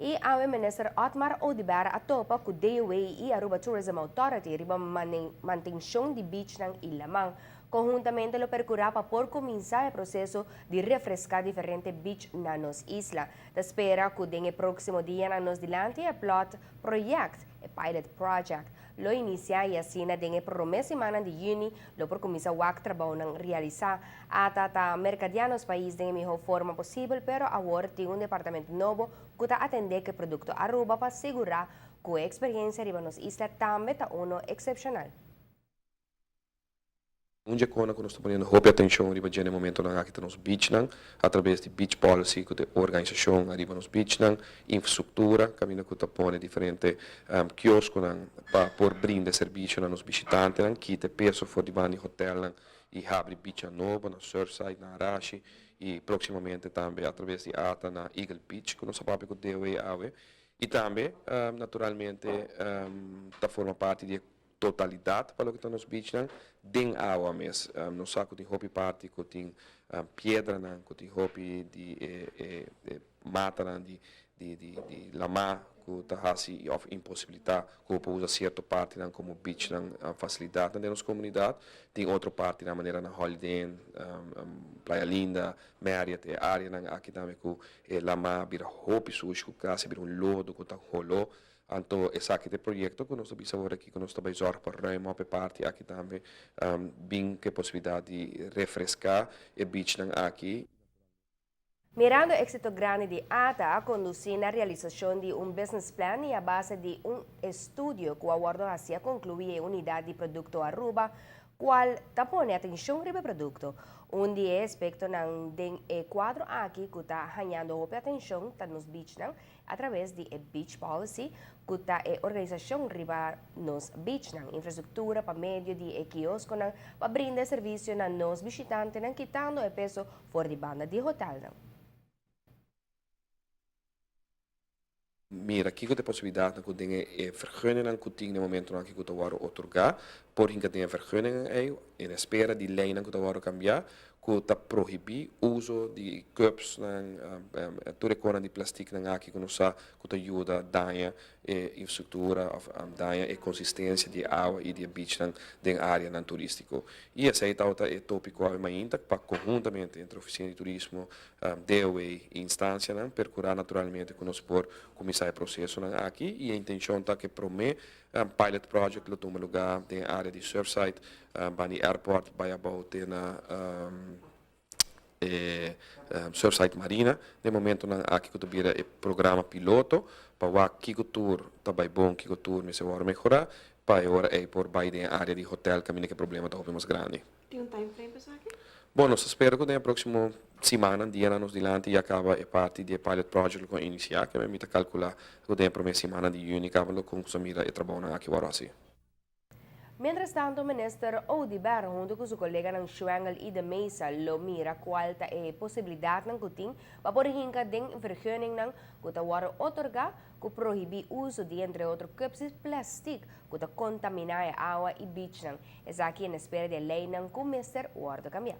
Y awe Minister Otmar Oduber a topa cu DOW y Aruba Tourism Authority riba mantencion di beachnan y laman. Conhuntamente lo percura pa por cuminsa e proceso di refresca diferente beach na nos isla. Ta spera cu den e proximo dianan nos dilanti e plot project, e pilot project, lo inicia y asina den e prome simannan di juni lo por cuminsa wak trabounan realisa. Ata ta mercadia nos pais den e miho forma posibel pero awor tin un departamento nobo cu ta atende cu e producto Aruba pa sigura cu e experiencia riba nos isla tambe ta uno excepcional. Un dje kona ku nos ta poniendo hopi atenshon riba dje na e momentonan aki ta nos beachnan, atraves di Beach Policy ku ta e organisashon ariba nos beachnan, infrastruktura kaminda ku ta pone diferente kioskonan pa por brinda e servisio na nos bishitantenan, kita e peso for di banda di hotelnan i habri beachnan nobo na Surfside, na Arashi i próksimamente tambe atraves di ata na Eagle Beach ku nos a papia ku DOE awe i tambe naturalmente ta forma parti di e Totalidat pa loke ta nos beachnan den awa mes. Nos sa ku tin hopi parti ku tin piedranan, ku tin hopi di e matanan di di lamá ku ta hasi òf imposibilitá ku bo por usa sierto partinan komo beachnan, fasilidatnan den nos komunidat. Tin otro partinan manera na Holiday Inn, Playa Linda, Marriott, e áreanan aki tambe ku e lamá bira hopi sushi ku kasi bira un lodo ku ta holó. Anto esaki ta e proyekto ku nos ta bisa awor aki ku nos ta bai zòrg pa ruim op e parti aki tambe bin ku e posibilidat di refreská e beachnan aki. Mirando éxito grandi di ata a kondusí na realisashon di un business plan i a base di un estudio ku a wòrdu hasi a konkluí e unidat di produkto Aruba kual ta pone atenshon riba e produkto. Un di e aspektonan den e kuadro aki ku ta hañando hopi atenshon ta nos beachnan a traves di e Beach Policy ku ta e organisashon riba nos beachnan, infrastruktura pa medio di e kioskonan pa brinda e servisio na nos bishitantenan kitando e peso for di banda di hotelnan. Mira kiko ta e posibilidatnan ku den e vergunningnan ku tin na e momentonan aki ku ta wòrdu otorgá, por hinka den e vergunningnan ei en espera di leinan ku ta wòrdu kambiá ku ta prohibí uso di cupsnan, tur e konan di plastiknan aki ku nos sa ku ta yuda daña e infrastruktura òf daña e konsistensia di e awa i di e beachnan den áreanan turístiko. I esei tabata e tópiko awe mainta pa konhuntamente entre Ofisina di Turismo, DOW i instansianan perkurá naturalmente ku nos por kuminsá e prosesonan aki i e intenshon ta ku e promé Pilot project lo tuma lugá den e área di Surfside, banda di airport bai abou te na e Surfside Marina. Den momentonan aki ku ta bira e programa piloto pa wak kiko tur ta bai bon, kiko tur mester wòrdu mehorá pa e ora ei por bai den e área di hotel kaminda ku e problema ta hopi mas grandi. Tin un time frame pa esaki? Bon, nos ta spera ku den e próksimo simannan, dianan nos dilanti ya kaba e parti di e pilot project lo kon inisiá, keme mi ta kalkulá ku den e promé simannan di yüni kaba lo kon mira e trabounan aki wòrdu hasi. Mientras tanto Minister Oduber hunto ku su koleganan Schwengle i De Meza lo mira kual ta e posibilidatnan ku tin pa por hinka den vergunningnan ku ta wòrdu otorgá ku prohibí uso di entre otro cups di plastic ku ta kontaminá e awa i beachnan. Esaki en espera di e leinan ku mester wòrdu kambiá.